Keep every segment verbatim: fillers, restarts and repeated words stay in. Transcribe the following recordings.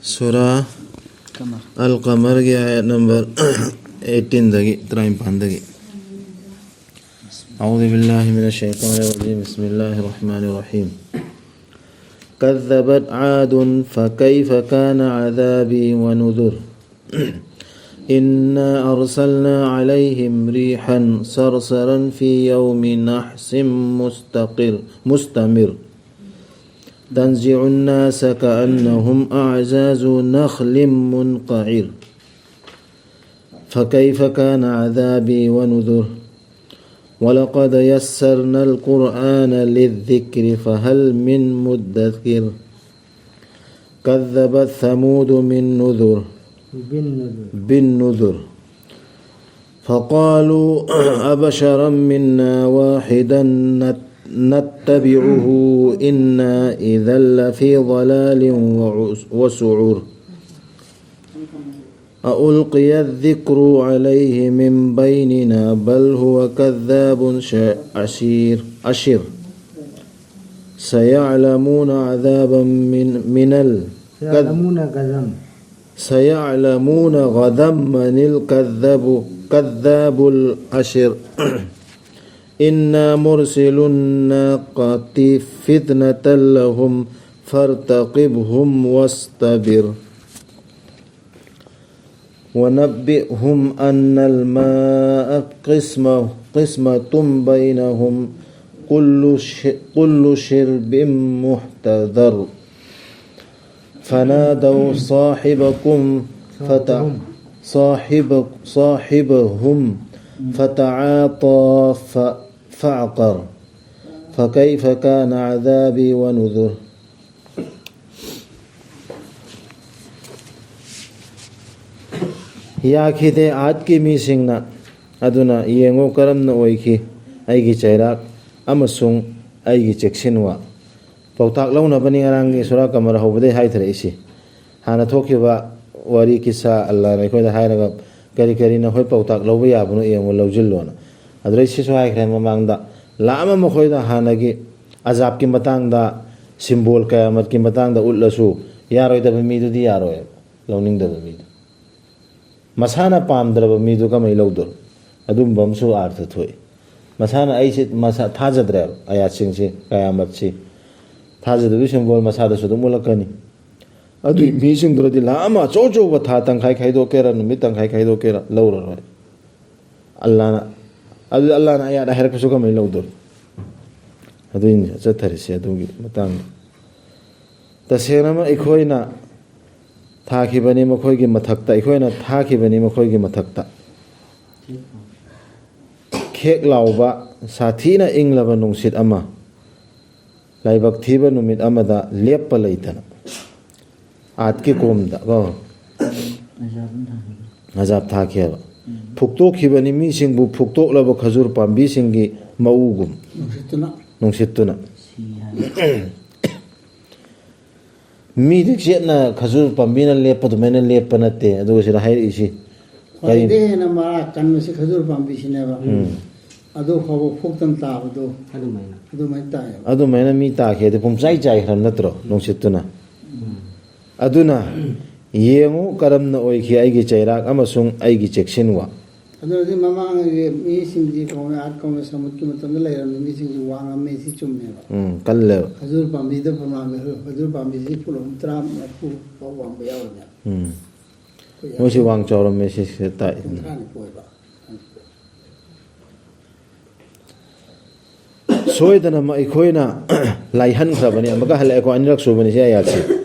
ꯁꯨꯔꯥ ꯑꯜ ꯀꯃꯔꯒꯤ ꯑꯥꯌꯠ ꯅꯝꯕꯔ ꯑꯩꯠꯇꯤꯟꯗꯒꯤ, ꯇꯔꯥꯅꯤꯄꯥꯟꯗꯒꯤ꯫ أعوذ بالله من الشيطان الرجيم. بسم الله الرحمن الرحيم. كذبت عاد فكيف كان عذابي ونذر. إنا أرسلنا عليهم ريحا صرصرا في يوم نحس مستقر مستمر. تنزع الناس كأنهم أعجاز نخل منقعر. فكيف كان عذابي ونذر. ولقد يسرنا القرآن للذكر فهل من مدكر. كذبت ثمود من نذر بالنذر. بالنذر. فقالوا أبشرا منا واحدا نت- نتبعه إنا إذا لفي ضلال وعس- وسعر. أألقي الذكر عليه من بيننا بل هو كذاب ش- أشير أشر. سيعلمون عذابا من من ال سيعلمون غدا. سيعلمون غدا من الكذاب كذاب الأشر. إنا مرسل الناقة فتنة لهم فارتقبهم واصطبر. ونبئهم أن الماء قسمة قسمة بينهم كل ش- كل شرب محتضر. فنادوا صاحبكم فت- صاحبهم. صاحب صاحبهم فتعاطى ف- فعقر. فكيف كان عذابي ونذر. ꯌꯥꯈꯤꯗꯦ ꯑꯥꯗꯀꯤ ꯃꯤꯁꯤꯡꯅ꯫ ꯑꯗꯨꯅ ꯌꯦꯡꯉꯨ ꯀꯔꯝꯅ ꯑꯣꯏꯈꯤ ꯑꯩꯒꯤ ꯆꯩꯔꯥꯛ ꯑꯃꯁꯨꯡ ꯑꯩꯒꯤ ꯆꯦꯛꯁꯤꯟꯋꯥ꯫ ꯄꯥꯎꯇꯥꯛ ꯂꯧꯅꯕꯅꯤ ꯉꯔꯥꯡꯒꯤ ꯁꯨꯔꯥ ꯀꯃꯔ ꯍꯧꯕꯗꯩ ꯍꯥꯏꯊꯔꯛꯏꯁꯤ꯫ ꯍꯥꯟꯅ ꯊꯣꯛꯈꯤꯕ ꯋꯥꯔꯤ ꯀꯤꯁꯥ ꯑꯜꯂꯥꯅ ꯑꯩꯈꯣꯏꯗ ꯍꯥꯏꯔꯒ ꯀꯔꯤ ꯀꯔꯤꯅ ꯑꯩꯈꯣꯏ ꯄꯥꯎꯇꯥꯛ ꯂꯧꯕ ꯌꯥꯕꯅꯣ ꯌꯦꯡꯉꯨ, ꯂꯧꯁꯤꯜꯂꯣꯅ꯫ ꯑꯗꯨꯗꯩ ꯁꯤꯁꯨ ꯍꯥꯏꯈ꯭ꯔꯦ ꯃꯃꯥꯡꯗ, ꯂꯥꯛꯑꯝꯃ ꯃꯈꯣꯏꯗ ꯍꯥꯟꯅꯒꯤ ꯑꯖꯥꯕꯀꯤ ꯃꯇꯥꯡꯗ, ꯁꯤꯝꯕꯣꯜ ꯀꯌꯥꯃꯠꯀꯤ ꯃꯇꯥꯡꯗ ꯎꯠꯂꯁꯨ, ꯌꯥꯔꯣꯏꯗꯕ ꯃꯤꯗꯨꯗꯤ ꯌꯥꯔꯣꯏꯕ, ꯂꯧꯅꯤꯡꯗꯕ ꯃꯤꯗꯨ꯫ ꯃꯁꯥꯅ ꯄꯥꯝꯗ꯭ꯔꯕ ꯃꯤꯗꯨ ꯀꯃꯥꯏꯅ ꯂꯧꯗꯣꯏꯅꯣ? ꯑꯗꯨꯝꯕ ꯑꯃꯁꯨ ꯑꯥꯔꯊ ꯊꯣꯛꯏ꯫ ꯃꯁꯥꯅ ꯑꯩꯁꯦ ꯃꯁꯥ ꯊꯥꯖꯗ꯭ꯔꯦꯕ, ꯑꯌꯥꯠꯁꯤꯡꯁꯤ, ꯀꯌꯥꯃꯠꯁꯤ꯫ ꯊꯥꯖꯗꯕꯒꯤ ꯁꯤꯝꯕꯣꯜ ꯃꯁꯥꯗꯁꯨ ꯑꯗꯨꯝ ꯎꯠꯂꯛꯀꯅꯤ꯫ ꯑꯗꯨꯏ ꯃꯤꯁꯤꯡꯗꯨꯗꯗꯤ ꯂꯥꯛ ꯑꯃ ꯑꯆꯧ ꯑꯆꯧꯕ ꯊꯥ ꯇꯪꯈꯥꯏ ꯈꯥꯏꯗꯣꯛꯀꯦꯔꯥ, ꯅꯨꯃꯤꯠ ꯇꯪꯈꯥꯏ ꯈꯥꯏꯗꯣꯛꯀꯦꯔꯥ, ꯂꯧꯔꯔꯣꯏ꯫ ꯑꯜꯂꯥꯅ, ꯑꯗꯨꯗꯤ ꯑꯜꯂꯥꯅ ꯑꯌꯥꯠ ꯍꯥꯏꯔꯛꯄꯁꯨ ꯀꯃꯥꯏꯅ ꯂꯧꯗꯣꯏꯅꯣ? ꯑꯗꯨꯏꯅꯤ ꯆꯠꯊꯔꯤꯁꯦ ꯑꯗꯨꯒꯤ ꯃꯇꯥꯡꯗ꯫ ꯇꯁꯦꯡꯅꯃꯛ ꯑꯩꯈꯣꯏꯅ ꯊꯥꯈꯤꯕꯅꯤ ꯃꯈꯣꯏꯒꯤ ꯃꯊꯛꯇ, ꯑꯩꯈꯣꯏꯅ ꯊꯥꯈꯤꯕꯅꯤ ꯃꯈꯣꯏꯒꯤ ꯃꯊꯛꯇ꯫ ꯈꯦꯛ ꯂꯥꯎꯕ, ꯁꯥꯊꯤꯅ ꯏꯪꯂꯕ ꯅꯨꯡꯁꯤꯠ ꯑꯃ, ꯂꯥꯏꯕꯛ ꯊꯤꯕ ꯅꯨꯃꯤꯠ ꯑꯃꯗ ꯂꯦꯞꯄ ꯂꯩꯇꯅ꯫ ꯑꯥꯠꯀꯤ ꯀꯣꯝꯗ ꯀꯣ, ꯑꯖꯥꯕ ꯊꯥꯈꯤꯕ꯫ ꯑꯖꯥꯕ ꯊꯥꯈꯤꯑꯕ꯫ ꯎꯝ꯫ ꯐꯨꯛꯇꯣꯛꯈꯤꯕꯅꯤ ꯃꯤꯁꯤꯡꯕꯨ ꯐꯨꯛꯇꯣꯛꯂꯕ ꯈꯖꯨꯔ ꯄꯥꯝꯕꯤꯁꯤꯡꯒꯤ ꯃꯎꯒꯨꯝ꯫ ꯅꯨꯡꯁꯤꯠꯇꯨꯅ꯫ ꯅꯨꯡꯁꯤꯠꯇꯨꯅ꯫ ꯁꯤ ꯍꯥꯏ꯫ ꯃꯤꯗꯤ ꯆꯦꯠꯅ ꯈꯖꯨꯔ ꯄꯥꯝꯕꯤꯅ ꯂꯦꯞꯄ ꯑꯗꯨꯃꯥꯏꯅ ꯂꯦꯞꯄ ꯅꯠꯇꯦ, ꯑꯗꯨꯒ ꯁꯤꯗ ꯍꯥꯏꯔꯛꯏꯁꯤ ꯀꯔꯤ? ꯈ꯭ꯋꯥꯏꯗꯒꯤ ꯍꯦꯟꯅ ꯃꯔꯥ ꯀꯟꯕꯁꯤ ꯈꯖꯨꯔ ꯄꯥꯝꯕꯤꯁꯤꯅꯦꯕ꯫ ꯎꯝ꯫ ꯑꯗꯨ ꯐꯥꯎꯕ ꯐꯨꯛꯇꯅ ꯇꯥꯕꯗꯣ꯫ ꯑꯗꯨꯃꯥꯏꯅ꯫ ꯑꯗꯨꯃꯥꯏꯅ ꯇꯥꯏꯌꯦꯕ꯫ ꯑꯗꯨꯃꯥꯏꯅ ꯃꯤ ꯇꯥꯈꯤ, ꯑꯗꯨ ꯄꯨꯝꯆꯥꯏ ꯆꯥꯏꯈ꯭ꯔꯕ ꯅꯠꯇ꯭ꯔꯣ ꯅꯨꯡꯁꯤꯠꯇꯨꯅ? ꯎꯝ꯫ ꯑꯗꯨꯅ ꯌꯦꯡꯉꯨ ꯀꯔꯝꯅ ꯑꯣꯏꯈꯤ ꯑꯩꯒꯤ ꯆꯩꯔꯥꯛ ꯑꯃꯁꯨꯡ ꯑꯩꯒꯤ ꯆꯦꯛꯁꯤꯟꯋꯥ꯫ ꯑꯗꯨꯅꯗꯤ ꯃꯃꯥꯡꯒꯤ ꯃꯤꯁꯤꯡꯗꯤ ꯀꯧꯅ, ꯑꯥꯔꯠ ꯀꯧꯅ ꯁꯃꯨꯗ꯭ꯔꯒꯤ ꯃꯇꯝꯗ ꯂꯩꯔꯝꯃꯤ ꯃꯤꯁꯤꯡꯁꯤ ꯋꯥꯡꯉꯝꯃꯤ, ꯁꯤ ꯆꯨꯝꯃꯦꯕ꯫ ꯎꯝ, ꯀꯜꯂꯦꯕ꯫ ꯈꯖꯨꯔ ꯄꯥꯝꯕꯤꯗ ꯐꯨꯠ ꯃꯉꯥ, ꯈꯖꯨꯔ ꯄꯥꯝꯕꯤꯁꯤ ꯐꯨꯠ ꯑꯍꯨꯝ ꯇꯔꯥ ꯃꯔꯤꯐꯨ ꯐꯥꯎ ꯋꯥꯡꯕ ꯌꯥꯎꯔꯤꯅꯦꯕ꯫ ꯎꯝ꯫ ꯑꯩꯈꯣꯏ ꯃꯣꯏꯁꯤ ꯋꯥꯡ ꯆꯥꯎꯔꯝꯃꯦ, ꯁꯤꯁꯤꯗ ꯇꯥꯛꯏ꯫ ꯀꯨꯟꯊ꯭ꯔꯥ ꯅꯤꯐꯨ ꯑꯣꯏꯕ꯫ ꯁꯣꯏꯗꯅꯃꯛ ꯑꯩꯈꯣꯏꯅ ꯂꯥꯏꯍꯟꯈ꯭ꯔꯕꯅꯤ꯫ ꯑꯃꯨꯛꯀ ꯍꯜꯂꯛꯑꯦꯀꯣ, ꯑꯅꯤꯔꯛ ꯁꯨꯕꯅꯤ ꯁꯤ ꯑꯌꯥꯠꯁꯤ,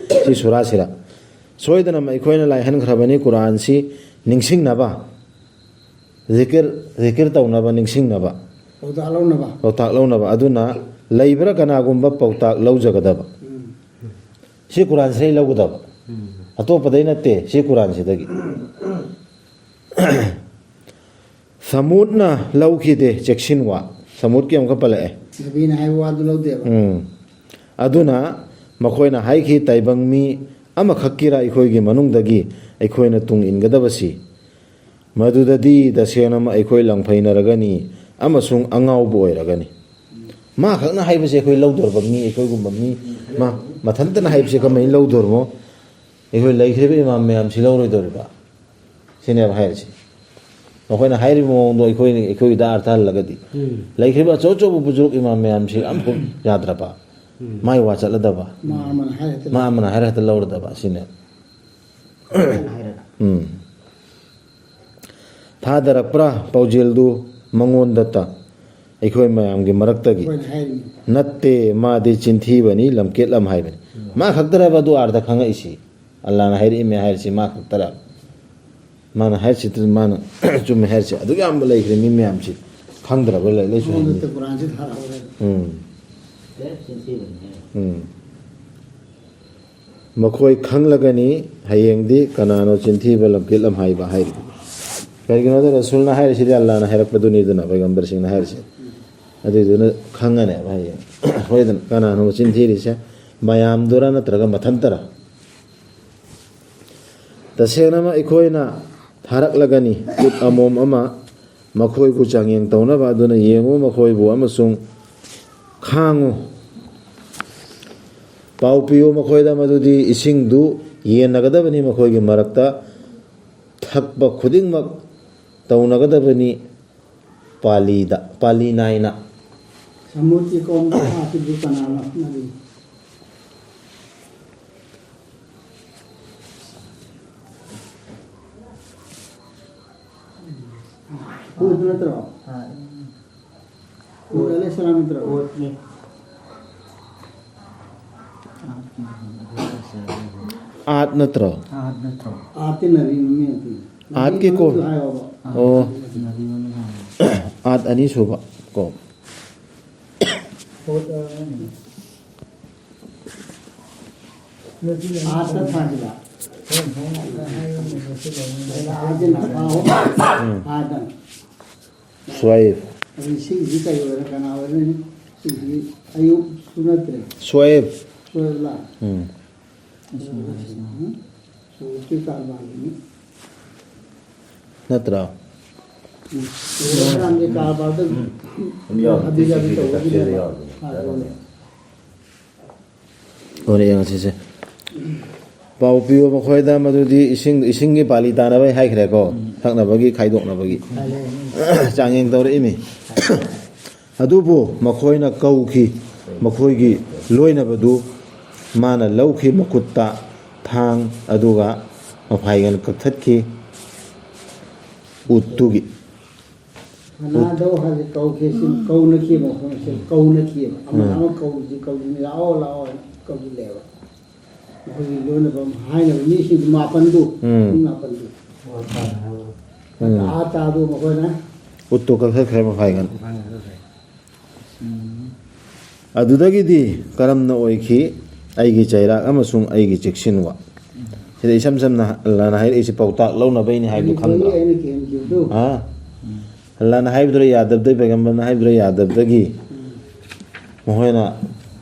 ꯁꯤ ꯁꯨꯔꯥꯁꯤꯗ꯫ ꯁꯣꯏꯗꯅꯃꯛ ꯑꯩꯈꯣꯏꯅ ꯂꯥꯏꯍꯟꯈ꯭ꯔꯕꯅꯤ ꯀꯨꯔꯥꯟꯁꯤ ꯅꯤꯡꯁꯤꯡꯅꯕ꯫ ꯖꯤꯀꯤꯔ, ꯖꯤꯀꯤꯔ ꯇꯧꯅꯕ, ꯅꯤꯡꯁꯤꯡꯅꯕ꯫ ꯄꯥꯎꯇꯥꯛ ꯂꯧꯅꯕ꯫ ꯄꯥꯎꯇꯥꯛ ꯂꯧꯅꯕ꯫ ꯑꯗꯨꯅ ꯂꯩꯕ꯭ꯔꯥ ꯀꯅꯥꯒꯨꯝꯕ ꯄꯥꯎꯇꯥꯛ ꯂꯧꯖꯒꯗꯕ? ꯎꯝ꯫ ꯁꯤ ꯀꯨꯔꯥꯟꯁꯤꯗꯩ ꯂꯧꯒꯗꯕ꯫ ꯎꯝ꯫ ꯑꯇꯣꯞꯄꯗꯩ ꯅꯠꯇꯦ, ꯁꯤ ꯀꯨꯔꯥꯟꯁꯤꯗꯒꯤ꯫ ꯁꯃꯨꯗꯅ ꯂꯧꯈꯤꯗꯦ, ꯆꯦꯛꯁꯤꯟꯋꯥ꯫ ꯁꯃꯨꯗꯀꯤ ꯑꯃꯨꯛꯀ ꯄꯜꯂꯛꯑꯦ꯫ ꯅꯕꯤꯅ ꯍꯥꯏꯕ ꯋꯥꯗꯨ ꯂꯧꯗꯦꯕ꯫ ꯎꯝ꯫ ꯑꯗꯨꯅ ꯃꯈꯣꯏꯅ ꯍꯥꯏꯈꯤ, "ꯇꯥꯏꯕꯪ ꯃꯤ ꯑꯃꯈꯛꯀꯤꯔ ꯑꯩꯈꯣꯏꯒꯤ ꯃꯅꯨꯡꯗꯒꯤ ꯑꯩꯈꯣꯏꯅ ꯇꯨꯡ ꯏꯟꯒꯗꯕꯁꯤ? ꯃꯗꯨꯗꯗꯤ ꯇꯁꯦꯡꯅꯃꯛ ꯑꯩꯈꯣꯏ ꯂꯪꯐꯩꯅꯔꯒꯅꯤ ꯑꯃꯁꯨꯡ ꯑꯉꯥꯎꯕ ꯑꯣꯏꯔꯒꯅꯤ"꯫ ꯃꯥ ꯈꯛꯅ ꯍꯥꯏꯕꯁꯦ ꯑꯩꯈꯣꯏ ꯂꯧꯗꯣꯔꯕ ꯃꯤ, ꯑꯩꯈꯣꯏꯒꯨꯝꯕ ꯃꯤ, ꯃꯥ, ꯃꯊꯟꯇꯅ ꯍꯥꯏꯕꯁꯦ ꯀꯃꯥꯏꯅ ꯂꯧꯗꯣꯔꯤꯃꯣ? ꯑꯩꯈꯣꯏ ꯂꯩꯈ꯭ꯔꯤꯕ ꯏꯃꯥꯝ ꯃꯌꯥꯝꯁꯤ ꯂꯧꯔꯣꯏꯗꯧꯔꯤꯕ? ꯁꯤꯅꯦꯕ ꯍꯥꯏꯔꯤꯁꯦ꯫ ꯃꯈꯣꯏꯅ ꯍꯥꯏꯔꯤꯕ ꯃꯑꯣꯡꯗꯣ ꯑꯩꯈꯣꯏꯅ, ꯑꯩꯈꯣꯏꯗ ꯑꯥꯔꯊ ꯍꯜꯂꯒꯗꯤ, ꯎꯝ꯫ ꯂꯩꯈ꯭ꯔꯤꯕ ꯑꯆꯧ ꯑꯆꯧꯕ ꯕꯨꯖꯨꯔꯨꯛ ꯏꯃꯥꯝ ꯃꯌꯥꯝꯁꯤ ꯑꯝꯐꯥꯎ ꯌꯥꯗ꯭ꯔꯕ? ꯎꯝ꯫ ꯃꯥꯏ ꯋꯥ ꯆꯠꯂꯗꯕ? ꯃꯥ ꯑꯃꯅ ꯍꯥꯏꯔ ꯍꯦꯛꯇ ꯃꯥ ꯑꯃꯅ ꯍꯥꯏꯔ ꯍꯦꯛꯇ ꯂꯧꯔꯗꯕ ꯁꯤꯅꯦ꯫ ꯍꯥꯏꯔꯒ꯫ ꯎꯝ꯫ ꯊꯥꯗꯔꯛꯄ꯭ꯔꯥ ꯄꯥꯎꯖꯦꯜꯗꯨ ꯃꯉꯣꯟꯗꯇ, ꯑꯩꯈꯣꯏ ꯃꯌꯥꯝꯒꯤ ꯃꯔꯛꯇꯒꯤ? ꯑꯩꯈꯣꯏꯅ ꯍꯥꯏꯔꯤꯅꯤ꯫ ꯅꯠꯇꯦ, ꯃꯥꯗꯤ ꯆꯤꯟꯊꯤꯕꯅꯤ, ꯂꯝꯀꯦꯠ ꯂꯝ ꯍꯥꯏꯕꯅꯤ꯫ ꯎꯝ꯫ ꯃꯥ ꯈꯛꯇꯔꯕ ꯑꯗꯨ ꯑꯥꯔꯊ ꯈꯪꯉꯛꯏꯁꯤ? ꯑꯜꯂꯥꯅ ꯍꯥꯏꯔꯛꯏꯃꯦ ꯍꯥꯏꯔꯤꯁꯤ ꯃꯥ ꯈꯛꯇꯔꯕ? ꯃꯥꯅ ꯍꯥꯏꯔꯤꯁꯤ, ꯃꯥꯅ ꯆꯨꯝꯃꯦ ꯍꯥꯏꯔꯤꯁꯤ ꯑꯗꯨꯛ ꯌꯥꯝꯕ ꯂꯩꯈ꯭ꯔꯦ, ꯃꯤ ꯃꯌꯥꯝꯁꯤ ꯈꯪꯗ꯭ꯔꯕ ꯂꯩ, ꯂꯩꯁꯨ ꯃꯉꯣꯟꯗ ꯍꯩꯅꯗꯦ꯫ ꯀꯨꯔꯥꯟꯁꯤ ꯊꯥꯔꯛꯑꯣ ꯍꯥꯏꯕ꯫ ꯎꯝ꯫ ꯂꯝꯀꯦꯠ ꯆꯤꯟꯊꯤꯕꯅꯤ ꯍꯥꯏꯕ꯫ ꯎꯝ꯫ ꯃꯈꯣꯏ ꯈꯪꯂꯒꯅꯤ ꯍꯌꯦꯡꯗꯤ ꯀꯅꯥꯅꯣ ꯆꯤꯟꯊꯤꯕ ꯂꯝꯀꯦꯠ ꯂꯝ ꯍꯥꯏꯕ ꯍꯥꯏꯔꯤꯗꯨ꯫ ꯀꯔꯤꯒꯤꯅꯣꯗ ꯔꯁꯨꯜꯅ ꯍꯥꯏꯔꯤꯁꯤꯗꯤ ꯑꯜꯂꯥꯅ ꯍꯥꯏꯔꯛꯄꯗꯨꯅꯤꯗꯅ, ꯄꯩꯒꯝꯕꯔꯁꯤꯡꯅ ꯍꯥꯏꯔꯤꯁꯦ꯫ ꯑꯗꯨꯏꯗꯨꯅ ꯈꯪꯉꯅꯦꯕ ꯍꯌꯦꯡ꯫ ꯍꯣꯏꯗꯅ ꯀꯅꯥꯅꯣ ꯆꯤꯟꯊꯤꯔꯤꯁꯦ? ꯃꯌꯥꯝꯗꯨꯔ ꯅꯠꯇ꯭ꯔꯒ ꯃꯊꯟꯇꯔ? ꯇꯁꯦꯡꯅꯃꯛ ꯑꯩꯈꯣꯏꯅ ꯊꯥꯔꯛꯂꯒꯅꯤ ꯀꯨꯠ ꯑꯃꯣꯝ ꯑꯃ ꯃꯈꯣꯏꯕꯨ ꯆꯥꯡꯌꯦꯡ ꯇꯧꯅꯕ꯫ ꯑꯗꯨꯅ ꯌꯦꯡꯉꯨ ꯃꯈꯣꯏꯕꯨ ꯑꯃꯁꯨꯡ ꯈꯥꯡꯉꯨ꯫ ꯄꯥꯎ ꯄꯤꯌꯨ ꯃꯈꯣꯏꯗ ꯃꯗꯨꯗꯤ ꯏꯁꯤꯡꯗꯨ ꯌꯦꯟꯅꯒꯗꯕꯅꯤ ꯃꯈꯣꯏꯒꯤ ꯃꯔꯛꯇ, ꯊꯛꯄ ꯈꯨꯗꯤꯡꯃꯛ ꯇꯧꯅꯒꯗꯕꯅꯤ ꯄꯥꯂꯤꯗ, ꯄꯥꯂꯤ ꯅꯥꯏꯅ꯫ ꯁꯃꯨꯗ꯭ꯔꯒꯤ ꯀꯣꯝꯗ ꯍꯥꯞꯄꯤꯗꯨ ꯀꯅꯥꯅꯣ? ꯅꯕꯤ꯫ ꯍꯨꯗ ꯅꯠꯇ꯭ꯔꯣ? ꯍꯨꯗ ꯑꯂꯩꯍꯤꯁꯁꯂꯥꯝ ꯅꯠꯇ꯭ꯔꯣ? ꯍꯨꯗꯅꯤ꯫ ꯑꯥꯠ ꯅꯠꯇ꯭ꯔꯣ? ꯑꯥꯠ ꯅꯠꯇ꯭ꯔꯣ? ꯑꯥꯠꯇꯤ ꯅꯕꯤ ꯃꯃꯤꯡ ꯅꯠꯇꯦ꯫ ꯑꯥꯠꯀꯤ ꯅꯕꯤ ꯀꯣ-, ꯃꯃꯤꯡꯗꯨ ꯍꯥꯏꯌꯣꯕ꯫ ꯑꯣ꯫ ꯅꯕꯤ ꯃꯃꯤꯡ ꯍꯥꯏꯌꯣ꯫ ꯑꯥꯠ ꯑꯅꯤꯁꯨꯕ ꯀꯣ꯫ ꯍꯨꯗ, ꯑ, ꯑꯥꯠꯇ ꯊꯥꯈꯤꯕ꯫ ꯑꯥꯠꯇ ꯊꯥꯈꯤꯕ꯫ ꯎꯝ꯫ ꯑꯥꯠꯇ꯫ ꯁ꯭ꯋꯥꯏꯕ꯫ ꯑꯗꯨ ꯁꯤꯒꯤꯁꯤ ꯀꯔꯤ ꯑꯣꯏꯔꯦ? ꯀꯅꯥ ꯑꯣꯏꯔꯅꯤ? ꯁꯤꯒꯤꯁꯤ ꯑꯌꯨꯛꯁꯨ ꯅꯠꯇ꯭ꯔꯦ꯫ ꯁ꯭ꯋꯥꯏꯕ꯫ ꯁ꯭ꯋꯥꯏꯕꯂꯥ? ꯎꯝ꯫ ꯎꯝ? ꯁ꯭ꯋꯥꯏꯕꯀꯤ ꯀꯔꯕꯥꯔꯗꯨꯅꯤ꯫ ꯅꯠꯇ꯭ꯔꯣ? ꯎꯝ꯫ ꯁ꯭ꯋꯥꯏꯕꯂꯥꯒꯤ ꯀꯔꯕꯥꯔꯗ ꯎꯝ꯫ ꯌꯥꯎꯔꯦ꯫ ꯍꯥꯕꯤ ꯖꯥꯕꯤ ꯇꯧꯕꯒꯤꯅꯦꯕ꯫ ꯌꯥꯎꯔꯦ꯫ ꯑꯥ, ꯑꯗꯨꯅꯦ꯫ ꯍꯣꯔꯦꯟ ꯌꯦꯡꯉꯁꯤꯁꯦ꯫ ꯄꯥꯎ ꯄꯤꯌꯨ ꯃꯈꯣꯏꯗ, ꯃꯗꯨꯗꯤ ꯏꯁꯤꯡ, ꯏꯁꯤꯡꯒꯤ ꯄꯥꯂꯤ ꯇꯥꯅꯕ ꯍꯥꯏꯈ꯭ꯔꯦꯀꯣ, ꯊꯛꯅꯕꯒꯤ, ꯈꯥꯏꯗꯣꯛꯅꯕꯒꯤ꯫ ꯆꯥꯡꯌꯦꯡ ꯇꯧꯔꯛꯏꯃꯤ꯫ ꯑꯗꯨꯕꯨ ꯃꯈꯣꯏꯅ ꯀꯧꯈꯤ, ꯃꯈꯣꯏꯒꯤ ꯂꯣꯏꯅꯕꯗꯨ ꯃꯥꯅ ꯂꯧꯈꯤ ꯃꯈꯨꯠꯇ ꯊꯥꯡ, ꯑꯗꯨꯒ ꯃꯐꯥꯏꯒꯟ ꯀꯛꯊꯠꯈꯤ꯫ ꯎꯠꯇꯨꯒꯤ꯫ ꯃꯅꯥꯗꯧ ꯍꯥꯏꯁꯦ ꯀꯧꯈꯤ, ꯁꯤ ꯀꯧꯅꯈꯤꯕ ꯃꯐꯝꯁꯦ ꯀꯧꯅꯈꯤꯕ꯫ ꯑꯃꯅ ꯎꯝ꯫ ꯑꯃ ꯀꯧꯁꯤ, ꯀꯧꯁꯤ, ꯂꯥꯛꯑꯣ, ꯂꯥꯛꯑꯣ ꯍꯥꯏꯅ ꯀꯧꯁꯤꯜꯂꯦꯕ꯫ ꯃꯈꯣꯏꯒꯤ ꯂꯣꯏꯅꯕ ꯍꯥꯏꯅꯕ ꯃꯤꯁꯤꯡꯗꯨ ꯃꯥꯄꯟꯗꯨ, ꯎꯝ꯫ ꯃꯤ ꯃꯥꯄꯟꯗꯨ꯫ ꯎꯝ꯫ ꯑꯥ ꯇꯥꯗꯨ ꯃꯈꯣꯏꯅ ꯎꯠꯇꯨ ꯀꯛꯊꯠꯈ꯭ꯔꯦ ꯃꯐꯥꯏꯒꯟ꯫ ꯎꯝ꯫ ꯑꯗꯨꯗꯒꯤꯗꯤ ꯀꯔꯝꯅ ꯑꯣꯏꯈꯤ ꯑꯩꯒꯤ ꯆꯩꯔꯥꯛ ꯑꯃꯁꯨꯡ ꯑꯩꯒꯤ ꯆꯦꯛꯁꯤꯟꯋꯥ? ꯁꯤꯗ ꯏꯁꯝ ꯁꯝꯅ ꯑꯜꯂꯥꯅ ꯍꯥꯏꯔꯛꯏꯁꯤ ꯄꯥꯎꯇꯥꯛ ꯂꯧꯅꯕꯩꯅꯤ ꯍꯥꯏꯕꯗꯨ ꯈꯪꯗ꯭ꯔꯣ? ꯑꯩꯅ ꯀꯤꯍꯟꯈꯤꯕꯗꯨ꯫ ꯍꯥ? ꯑꯜꯂꯥꯅ ꯍꯥꯏꯕꯗꯨꯗ ꯌꯥꯗꯕꯗꯒꯤ, ꯄꯩꯒꯝꯕꯔꯅ ꯍꯥꯏꯕꯗꯨꯗ ꯌꯥꯗꯕꯗꯒꯤ ꯎꯝ꯫ ꯃꯈꯣꯏꯅ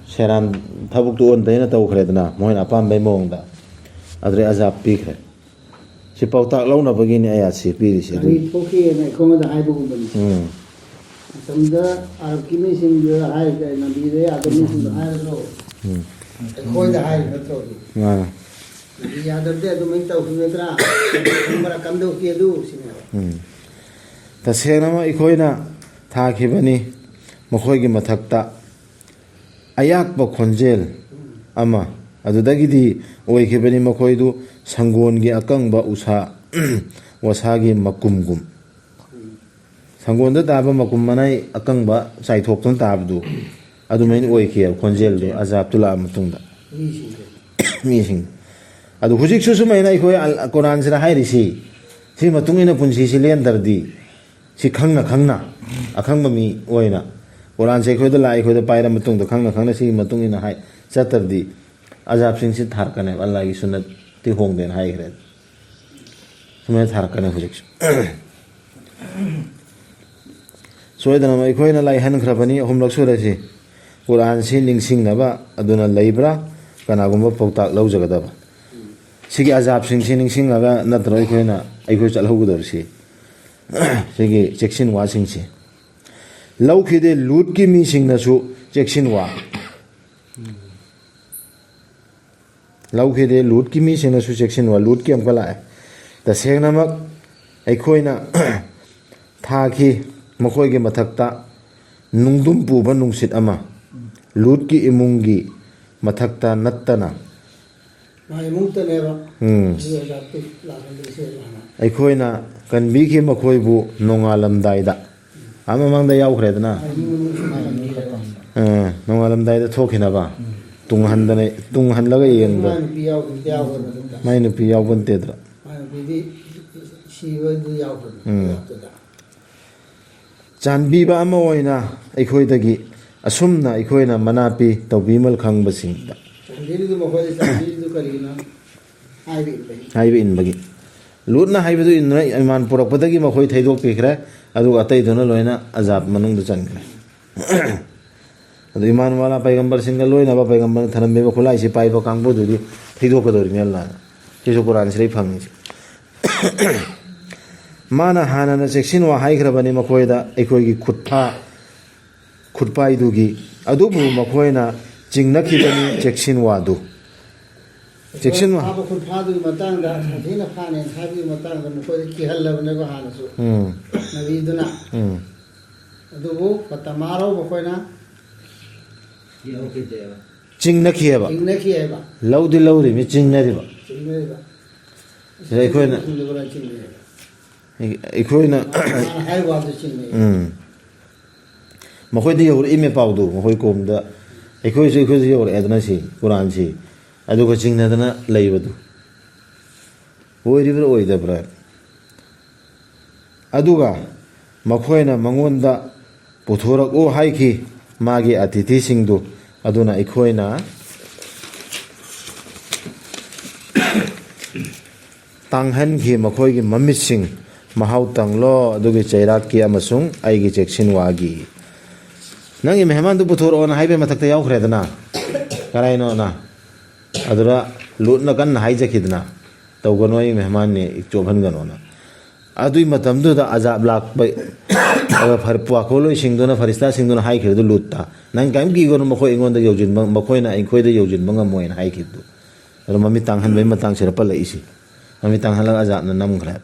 ꯁꯦꯔꯥꯟ ꯊꯕꯛꯇꯨ ꯑꯣꯟ ꯇꯩꯅ ꯇꯧꯈ꯭ꯔꯦꯗꯅ, ꯃꯈꯣꯏꯅ ꯑꯄꯥꯝꯕꯩ ꯃꯑꯣꯡꯗ꯫ ꯑꯗꯨꯗꯩ ꯑꯖꯥꯕ ꯄꯤꯈ꯭ꯔꯦ꯫ ꯁꯤ ꯄꯥꯎꯇꯥꯛ ꯂꯧꯅꯕꯒꯤꯅꯤ ꯑꯌꯥꯠꯁꯤ ꯄꯤꯔꯤꯁꯦ ꯀꯔꯤ ꯑꯗꯨꯒꯤ꯫ ꯊꯣꯛꯈꯤꯑꯅ ꯑꯩꯈꯣꯏꯉꯣꯟꯗ ꯍꯥꯏꯕꯒꯨꯝꯕꯅꯤ꯫ ꯎꯝ꯫ ꯃꯇꯝꯗ ꯑꯔꯕꯀꯤ ꯃꯤꯁꯤꯡꯗꯨꯗ ꯍꯥꯏꯔꯒ ꯅꯕꯤꯗ ꯌꯥꯗꯕ ꯃꯤꯁꯤꯡꯗꯣ ꯍꯥꯏꯔꯁꯨ ꯎꯝ꯫ ꯑꯩꯈꯣꯏꯗ ꯍꯥꯏꯔꯤ ꯅꯠꯇ꯭ꯔꯣ? ꯃꯥꯅꯦ꯫ ꯅꯕꯤ ꯌꯥꯗꯕꯗꯤ ꯑꯗꯨꯃꯥꯏꯅ ꯇꯧꯈꯤꯒꯗ꯭ꯔꯥ? ꯈꯪꯕ꯭ꯔꯥ ꯀꯝꯗꯧꯒꯦ ꯑꯗꯨ ꯁꯤꯅꯦꯕ꯫ ꯎꯝ꯫ ꯇꯁꯦꯡꯅꯃꯛ ꯑꯩꯈꯣꯏꯅ ꯊꯥꯈꯤꯕꯅꯤ ꯃꯈꯣꯏꯒꯤ ꯃꯊꯛꯇ ꯑꯌꯥꯛꯄ ꯈꯣꯟꯖꯦꯜ ꯑꯃ꯫ ꯑꯗꯨꯗꯒꯤꯗꯤ ꯑꯣꯏꯈꯤꯕꯅꯤ ꯃꯈꯣꯏꯗꯨ ꯁꯪꯒꯣꯟꯒꯤ ꯑꯀꯪꯕ ꯎꯁꯥ ꯋꯥꯁꯥꯒꯤ ꯃꯀꯨꯝꯒꯨꯝ꯫ ꯁꯪꯒꯣꯟꯗ ꯇꯥꯕ ꯃꯀꯨꯝ ꯃꯅꯥꯏ ꯑꯀꯪꯕ ꯆꯥꯏꯊꯣꯛꯇꯨꯅ ꯇꯥꯕꯗꯨ ꯑꯗꯨꯃꯥꯏꯅ ꯑꯣꯏꯈꯤꯑꯕ ꯈꯣꯟꯖꯦꯜꯗꯨ ꯑꯖꯥꯕꯇꯨ ꯂꯥꯛꯑ ꯃꯇꯨꯡꯗ꯫ ꯃꯤꯁꯤꯡ꯫ ꯑꯗꯨ ꯍꯧꯖꯤꯛꯁꯨ ꯁꯨꯃꯥꯏꯅ ꯑꯩꯈꯣꯏ ꯑꯜ-, ꯀꯨꯔꯥꯟꯁꯤꯗ ꯍꯥꯏꯔꯤꯁꯤ, ꯁꯤ ꯃꯇꯨꯡ ꯏꯟꯅ ꯄꯨꯟꯁꯤꯁꯤ ꯂꯦꯟꯗ꯭ꯔꯗꯤ, ꯁꯤ ꯈꯪꯅ ꯈꯪꯅ, ꯑꯈꯪꯕ ꯃꯤ ꯑꯣꯏꯅ ꯀꯨꯔꯥꯟꯁꯦ ꯑꯩꯈꯣꯏꯗ ꯂꯥꯛꯑꯦ, ꯑꯩꯈꯣꯏꯗ ꯄꯥꯏꯔ ꯃꯇꯨꯡꯗ ꯈꯪꯅ ꯈꯪꯅ ꯁꯤꯒꯤ ꯃꯇꯨꯡ ꯏꯟꯅ ꯍꯥꯏ ꯆꯠꯇ꯭ꯔꯗꯤ ꯑꯖꯥꯕꯁꯤꯡꯁꯤ ꯊꯥꯔꯛꯀꯅꯦꯕ, ꯑꯜꯂꯥꯍꯒꯤ ꯁꯨꯟꯅꯠꯇꯤ ꯍꯣꯡꯗꯦꯅ ꯍꯥꯏꯈ꯭ꯔꯦ꯫ ꯁꯨꯃꯥꯏꯅ ꯊꯥꯔꯛꯀꯅꯤ ꯍꯧꯖꯤꯛꯁꯨ꯫ ꯁꯣꯏꯗꯅ ꯑꯩꯈꯣꯏꯅ ꯂꯥꯏꯍꯟꯈ꯭ꯔꯕꯅꯤ ꯑꯍꯨꯝꯂꯛ ꯁꯨꯔꯦ ꯁꯤ꯫ ꯀꯨꯔꯥꯟꯁꯤ ꯅꯤꯡꯁꯤꯡꯅꯕ ꯑꯗꯨꯅ ꯂꯩꯕ꯭ꯔꯥ? ꯀꯅꯥꯒꯨꯝꯕ ꯄꯥꯎꯇꯥꯛ ꯂꯧꯖꯒꯗꯕ꯫ ꯁꯤꯒꯤ ꯑꯖꯥꯕꯁꯤꯡꯁꯤ ꯅꯤꯡꯁꯤꯡꯉꯒ ꯅꯠꯇ꯭ꯔꯣ ꯑꯩꯈꯣꯏꯅ, ꯑꯩꯈꯣꯏ ꯆꯠꯍꯧꯒꯗꯧꯔꯤꯁꯤ? ꯁꯤꯒꯤ ꯆꯦꯛꯁꯤꯟ ꯋꯥꯁꯤꯡꯁꯤ ꯂꯧꯈꯤꯗꯦ꯫ ꯂꯨꯠꯀꯤ ꯃꯤꯁꯤꯡꯅꯁꯨ ꯆꯦꯛꯁꯤꯟ ꯋꯥ꯫ ꯂꯧꯈꯤꯗꯦ꯫ ꯂꯨꯠꯀꯤ ꯃꯤꯁꯤꯡꯅꯁꯨ ꯆꯦꯛꯁꯤꯟꯕ, ꯂꯨꯠꯀꯤ ꯑꯃꯨꯛꯀ ꯂꯥꯛꯑꯦ꯫ ꯇꯁꯦꯡꯅꯃꯛ ꯑꯩꯈꯣꯏꯅ ꯊꯥꯈꯤ ꯃꯈꯣꯏꯒꯤ ꯃꯊꯛꯇ ꯅꯨꯡꯗꯨꯝ ꯄꯨꯕ ꯅꯨꯡꯁꯤꯠ ꯑꯃ, ꯂꯨꯠꯀꯤ ꯏꯃꯨꯡꯒꯤ ꯃꯊꯛꯇ ꯅꯠꯇꯅ꯫ ꯃꯥ ꯏꯃꯨꯡꯇꯅꯦꯕ꯫ ꯎꯝ꯫ ꯑꯗꯨ ꯑꯣꯏꯇꯥꯔꯗꯤ ꯂꯥꯛꯍꯟꯗꯣꯏꯁꯦ ꯍꯥꯟꯅ꯫ ꯑꯩꯈꯣꯏꯅ ꯀꯟꯕꯤꯈꯤ ꯃꯈꯣꯏꯕꯨ ꯅꯣꯡꯉꯥꯜꯂꯝꯗꯥꯏꯗ꯫ ꯑꯥ ꯃꯃꯥꯡꯗ ꯌꯥꯎꯈ꯭ꯔꯦꯗꯅ꯫ ꯃꯥ ꯏꯃꯨꯡ ꯃꯅꯨꯡꯁꯨ ꯃꯥ ꯀꯟꯕꯤꯔꯦꯕ꯫ ꯑꯥ, ꯅꯣꯡꯉꯥꯜꯂꯝꯗꯥꯏꯗ ꯊꯣꯛꯈꯤꯅꯕ꯫ ꯇꯨꯡꯍꯟꯗꯅ, ꯇꯨꯡꯍꯜꯂꯒ ꯌꯦꯡꯕ꯫ ꯃꯥ ꯅꯨꯄꯤ ꯌꯥꯎꯕꯗꯤ ꯌꯥꯎꯈ꯭ꯔꯕ ꯑꯗꯨꯝ꯫ ꯃꯥꯏ ꯅꯨꯄꯤ ꯌꯥꯎꯕ ꯅꯠꯇꯦꯗ꯭ꯔꯥ? ꯃꯥ ꯅꯨꯄꯤꯗꯤ ꯁꯤꯕꯗꯨ ꯌꯥꯎꯈ꯭ꯔꯕ ꯎꯝ꯫ ꯂꯥꯛꯇꯨꯗ꯫ ꯆꯥꯟꯕꯤꯕ ꯑꯃ ꯑꯣꯏꯅ ꯑꯩꯈꯣꯏꯗꯒꯤ ꯑꯁꯨꯝꯅ ꯑꯩꯈꯣꯏꯅ ꯃꯅꯥ ꯄꯤ ꯇꯧꯕꯤꯃꯜ ꯈꯪꯕꯁꯤꯡꯗ꯫ ꯆꯥꯟꯕꯤꯔꯤꯗꯨ ꯃꯈꯣꯏꯗ ꯆꯥꯟꯕꯤꯔꯤꯗꯨ ꯀꯔꯤꯒꯤꯅꯣ? ꯍꯥꯏꯕ ꯏꯟꯕꯒꯤ꯫ ꯍꯥꯏꯕ ꯏꯟꯕꯒꯤ꯫ ꯂꯨꯠꯅ ꯍꯥꯏꯕꯗꯨ ꯏꯟꯗꯨꯅ ꯏꯃꯥꯟ ꯄꯨꯔꯛꯄꯗꯒꯤ ꯃꯈꯣꯏ ꯊꯩꯗꯣꯛꯄꯤꯈ꯭ꯔꯦ, ꯑꯗꯨꯒ ꯑꯇꯩꯗꯨꯅ ꯂꯣꯏꯅ ꯑꯖꯥꯕ ꯃꯅꯨꯡꯗ ꯆꯟꯈ꯭ꯔꯦ꯫ ꯑꯗꯨ ꯏꯃꯥꯟ ꯋꯥꯂꯥ ꯄꯩꯒꯝꯕꯔꯁꯤꯡꯒ ꯂꯣꯏꯅꯕ ꯄꯩꯒꯝꯕꯔꯅ ꯊꯅꯝꯃꯤꯕ ꯈꯨꯠꯂꯥꯏꯁꯤ ꯄꯥꯏꯕ ꯀꯥꯡꯕꯨꯗꯨꯗꯤ ꯊꯩꯗꯣꯛꯀꯗꯧꯔꯤꯅꯤ ꯑꯜꯂꯥꯅ꯫ ꯁꯤꯁꯨ ꯀꯨꯔꯥꯟꯁꯤꯗꯩ ꯐꯪꯉꯤꯁꯦ꯫ ꯃꯥꯅ ꯍꯥꯟꯅꯅ ꯆꯦꯛꯁꯤꯟꯋꯥ ꯍꯥꯏꯈ꯭ꯔꯕꯅꯤ ꯃꯈꯣꯏꯗ, ꯑꯩꯈꯣꯏꯒꯤ ꯈꯨꯠꯐꯥ ꯈꯨꯠꯄꯥꯏꯗꯨꯒꯤ, ꯑꯗꯨꯕꯨ ꯃꯈꯣꯏꯅ ꯆꯤꯡꯅꯈꯤꯕꯅꯤ ꯆꯦꯛꯁꯤꯟꯋꯥꯗꯨ꯫ ꯆꯦꯛꯁꯤꯟꯋꯥ꯫ ꯐꯥꯕ ꯈꯨꯠꯐꯥꯗꯨꯒꯤ ꯃꯇꯥꯡꯗ, ꯁꯥꯊꯤꯅ ꯐꯥꯅꯦꯅ ꯍꯥꯏꯕꯒꯤ ꯃꯇꯥꯡꯗ ꯃꯈꯣꯏꯗ ꯀꯤꯍꯜꯂꯕꯅꯦꯕ ꯍꯥꯟꯅꯁꯨ꯫ ꯎꯝ꯫ ꯅꯕꯤꯗꯨꯅ꯫ ꯎꯝ꯫ ꯑꯗꯨꯕꯨ ꯃꯇꯝ ꯃꯥꯔꯧ ꯃꯈꯣꯏꯅ ꯌꯥꯎꯈꯤꯗꯦꯕ꯫ ꯆꯤꯡꯅꯈꯤꯑꯕ꯫ ꯆꯤꯡꯅꯈꯤ ꯍꯥꯏꯕ꯫ ꯂꯧꯗꯤ ꯂꯧꯔꯤꯃꯤ, ꯆꯤꯡꯅꯔꯤꯕ꯫ ꯆꯤꯡꯅꯔꯤꯕ꯫ ꯁꯤꯗ ꯑꯩꯈꯣꯏꯅ ꯆꯤꯡꯅꯔꯤꯕ꯫ ꯑꯩꯈꯣꯏꯅ ꯃꯥꯅ ꯍꯥꯏꯕ ꯋꯥꯗꯨ ꯆꯤꯡꯅꯩ꯫ ꯎꯝ꯫ ꯃꯈꯣꯏꯗ ꯌꯧꯔꯛꯏꯃꯦ ꯄꯥꯎꯗꯨ, ꯃꯈꯣꯏ ꯀꯣꯝꯗ꯫ ꯑꯩꯈꯣꯏꯁꯨ, ꯑꯩꯈꯣꯏꯁꯨ ꯌꯧꯔꯛꯑꯦꯗꯅ ꯁꯤ ꯀꯨꯔꯥꯟꯁꯤ꯫ ꯑꯗꯨꯒ ꯆꯤꯡꯅꯗꯅ ꯂꯩꯕꯗꯨ ꯑꯣꯏꯔꯤꯕ꯭ꯔꯥ ꯑꯣꯏꯗꯕ꯭ꯔꯥ? ꯑꯗꯨꯒ ꯃꯈꯣꯏꯅ ꯃꯉꯣꯟꯗ ꯄꯨꯊꯣꯔꯛꯎ ꯍꯥꯏꯈꯤ, ꯃꯥꯒꯤ ꯑꯇꯤꯊꯤꯁꯤꯡꯗꯨ꯫ ꯑꯗꯨꯅ ꯑꯩꯈꯣꯏꯅ ꯇꯥꯡꯍꯟꯈꯤ ꯃꯈꯣꯏꯒꯤ ꯃꯃꯤꯠꯁꯤꯡ꯫ ꯃꯍꯥꯎ ꯇꯪꯂꯣ ꯑꯗꯨꯒꯤ ꯆꯩꯔꯥꯛꯀꯤ ꯑꯃꯁꯨꯡ ꯑꯩꯒꯤ ꯆꯦꯛꯁꯤꯟꯋꯥꯒꯤ꯫ ꯅꯪꯒꯤ ꯃꯦꯍꯃꯥꯟꯗꯨ ꯄꯨꯊꯣꯔꯛꯑꯣꯅ ꯍꯥꯏꯕꯒꯤ ꯃꯊꯛꯇ ꯌꯥꯎꯈ꯭ꯔꯦꯗꯅ꯫ ꯀꯔꯥꯏꯅꯣꯅ? ꯑꯗꯨꯗ ꯂꯨꯠꯅ ꯀꯟꯅ ꯍꯥꯏꯖꯈꯤꯗꯅ, "ꯇꯧꯒꯅꯨ, ꯑꯩ ꯃꯦꯍꯃꯥꯟꯅꯤ, ꯆꯣꯞꯍꯟꯒꯅꯣꯅ"꯫ ꯑꯗꯨꯏ ꯃꯇꯝꯗꯨꯗ ꯑꯖꯥꯕ ꯂꯥꯛꯄ, ꯑꯗꯨꯒ ꯐꯔ-, ꯋꯥꯈꯣꯜꯂꯣꯏꯁꯤꯡꯗꯨꯅ, ꯐꯔꯤꯁꯇꯥꯁꯤꯡꯗꯨꯅ ꯍꯥꯏꯈꯤꯕꯗꯨ ꯂꯨꯠꯇ, "ꯅꯪ ꯀꯔꯤꯝ ꯀꯤꯒꯅꯨ, ꯃꯈꯣꯏ ꯑꯩꯉꯣꯟꯗ ꯌꯧꯁꯤꯟꯕ, ꯃꯈꯣꯏꯅ ꯑꯩꯈꯣꯏꯗ ꯌꯧꯁꯤꯟꯕ ꯉꯝꯃꯣꯏꯅ" ꯍꯥꯏꯈꯤꯕꯗꯨ꯫ ꯑꯗꯣ ꯃꯃꯤꯠ ꯇꯥꯡꯍꯟꯕꯒꯤ ꯃꯇꯥꯡꯁꯤꯗ ꯄꯜꯂꯛꯏꯁꯤ꯫ ꯃꯃꯤꯠ ꯇꯥꯡꯍꯜꯂꯒ ꯑꯖꯥꯠꯅ ꯅꯝꯈ꯭ꯔꯦ꯫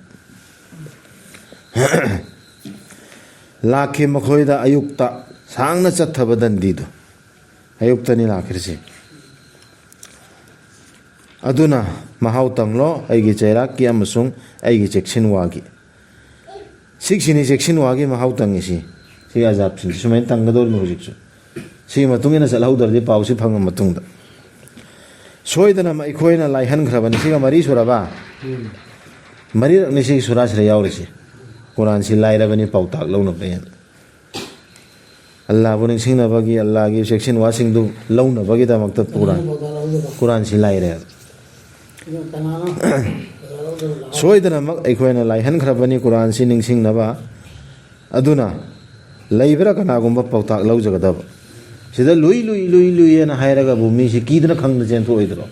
ꯂꯥꯛꯈꯤ ꯃꯈꯣꯏꯗ ꯑꯌꯨꯛꯇ ꯁꯥꯡꯅ ꯆꯠꯊꯕ ꯗꯟꯗꯤꯗꯨ꯫ ꯑꯌꯨꯛꯇꯅꯤ ꯂꯥꯛꯈ꯭ꯔꯤꯁꯤ꯫ ꯑꯗꯨꯅ ꯃꯍꯥꯎ ꯇꯪꯂꯣ ꯑꯩꯒꯤ ꯆꯩꯔꯥꯛꯀꯤ ꯑꯃꯁꯨꯡ ꯑꯩꯒꯤ ꯆꯦꯛꯁꯤꯟꯋꯥꯒꯤ꯫ ꯁꯤꯒꯤꯁꯤꯅꯤ ꯆꯦꯛꯁꯤꯟꯋꯥꯒꯤ ꯃꯍꯥꯎ ꯇꯪꯉꯤꯁꯤ꯫ ꯁꯤꯒꯤ ꯑꯖꯥꯕꯁꯤꯡꯁꯤ ꯁꯨꯃꯥꯏꯅ ꯇꯪꯒꯗꯧꯔꯤꯅꯤ ꯍꯧꯖꯤꯛꯁꯨ꯫ ꯁꯤꯒꯤ ꯃꯇꯨꯡ ꯏꯟꯅ ꯆꯠꯍꯧꯗ꯭ꯔꯗꯤ ꯄꯥꯎꯁꯤ ꯐꯪꯉ ꯃꯇꯨꯡꯗ꯫ ꯁꯣꯏꯗꯅ ꯑꯩꯈꯣꯏꯅ ꯂꯥꯏꯍꯟꯈ꯭ꯔꯕꯅꯤ꯫ ꯁꯤꯒ ꯃꯔꯤ ꯁꯨꯔꯕ? ꯃꯔꯤꯔꯛꯅꯤ ꯁꯤꯒꯤ ꯁꯨꯔꯥꯁꯤꯗ ꯌꯥꯎꯔꯤꯁꯤ꯫ ꯀꯨꯔꯥꯟꯁꯤ ꯂꯥꯏꯔꯕꯅꯤ ꯄꯥꯎꯇꯥꯛ ꯂꯧꯅꯕ ꯍꯦꯟꯅ꯫ ꯑꯜꯂꯥꯕꯨ ꯅꯤꯡꯁꯤꯡꯅꯕꯒꯤ, ꯑꯜꯂꯥꯒꯤ ꯆꯦꯛꯁꯤꯟ ꯋꯥꯁꯤꯡꯗꯨ ꯂꯧꯅꯕꯒꯤꯗꯃꯛꯇ ꯀꯨꯔꯥꯟ, ꯀꯨꯔꯥꯟꯁꯤ ꯂꯥꯏꯔꯦ꯫ ꯁꯣꯏꯗꯅꯃꯛ ꯑꯩꯈꯣꯏꯅ ꯂꯥꯏꯍꯟꯈ꯭ꯔꯕꯅꯤ ꯀꯨꯔꯥꯟꯁꯤ ꯅꯤꯡꯁꯤꯡꯅꯕ꯫ ꯑꯗꯨꯅ ꯂꯩꯕ꯭ꯔꯥ ꯀꯅꯥꯒꯨꯝꯕ ꯄꯥꯎꯇꯥꯛ ꯂꯧꯖꯒꯗꯕ? ꯁꯤꯗ ꯂꯨꯏ, ꯂꯨꯏ, ꯂꯨꯏ, ꯂꯨꯏ ꯍꯥꯏꯅ ꯍꯥꯏꯔꯒꯕꯨ ꯃꯤꯁꯤ ꯀꯤꯗꯅ ꯈꯪꯗꯅ ꯆꯦꯟꯊꯣꯛꯑꯣꯏꯗ꯭ꯔꯣ?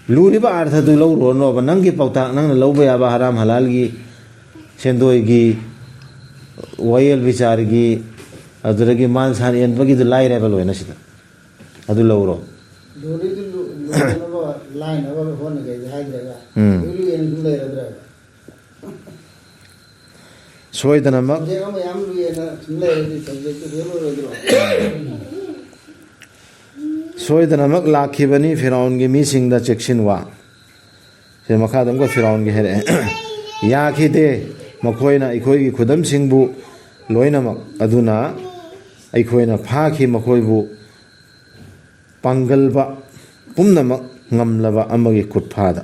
ꯂꯨꯔꯤꯕ ꯑꯥꯔꯊꯗꯨ ꯂꯧꯔꯨꯔꯅꯣꯕ꯫ ꯅꯪꯒꯤ ꯄꯥꯎꯇꯥꯛ, ꯅꯪꯅ ꯂꯧꯕ ꯌꯥꯕ ꯍꯔꯥꯝ ꯍꯂꯥꯜꯒꯤ, ꯁꯦꯟꯗꯣꯏꯒꯤ, ꯋꯥꯌꯦꯜ ꯕꯤꯆꯥꯔꯒꯤ, ꯑꯗꯨꯗꯒꯤ ꯃꯥꯟ ꯁꯥꯟ ꯌꯦꯟꯕꯒꯤꯗꯨ ꯂꯥꯏꯔꯦꯕ ꯂꯣꯏꯅ ꯁꯤꯗ꯫ ꯑꯗꯨ ꯂꯧꯔꯣ꯫ ꯂꯨꯔꯤꯗꯨ ꯂꯨ-, ꯂꯨꯅꯕ, ꯂꯥꯏꯅꯕ ꯍꯣꯠꯅꯒꯦꯗꯤ ꯍꯥꯏꯗ꯭ꯔꯒ, ꯎꯝ꯫ ꯂꯨꯏ ꯂꯨꯏ ꯍꯥꯏꯅ ꯁꯨꯝ ꯂꯩꯔꯗ꯭ꯔꯕ? ꯁꯣꯏꯗꯅꯃꯛ ꯁꯕꯖꯦꯛ ꯑꯃ ꯌꯥꯝ ꯂꯨꯏꯌꯦꯅ ꯁꯨꯝ ꯂꯩꯔꯗꯤ ꯁꯕꯖꯦꯛꯇꯨ ꯐꯦꯜ ꯑꯣꯏꯔꯣꯏꯗ꯭ꯔꯣ? ꯁꯣꯏꯗꯅꯃꯛ ꯂꯥꯛꯈꯤꯕꯅꯤ ꯐꯤꯔꯥꯎꯟꯒꯤ ꯃꯤꯁꯤꯡꯗ ꯆꯦꯛꯁꯤꯟꯋꯥ꯫ ꯁꯤ ꯃꯈꯥꯗ ꯑꯃꯨꯛꯀ ꯐꯤꯔꯥꯎꯟꯒꯤ ꯍꯥꯏꯔꯛꯑꯦ꯫ ꯌꯥꯈꯤꯗꯦ꯫ ꯃꯈꯣꯏꯅ ꯑꯩꯈꯣꯏꯒꯤ ꯈꯨꯗꯝꯁꯤꯡꯕꯨ ꯂꯣꯏꯅꯃꯛ꯫ ꯑꯗꯨꯅ ꯑꯩꯈꯣꯏꯅ ꯐꯥꯈꯤ ꯃꯈꯣꯏꯕꯨ ꯄꯥꯡꯒꯜꯕ ꯄꯨꯝꯅꯃꯛ ꯉꯝꯂꯕ ꯑꯃꯒꯤ ꯈꯨꯠꯐꯥꯗ꯫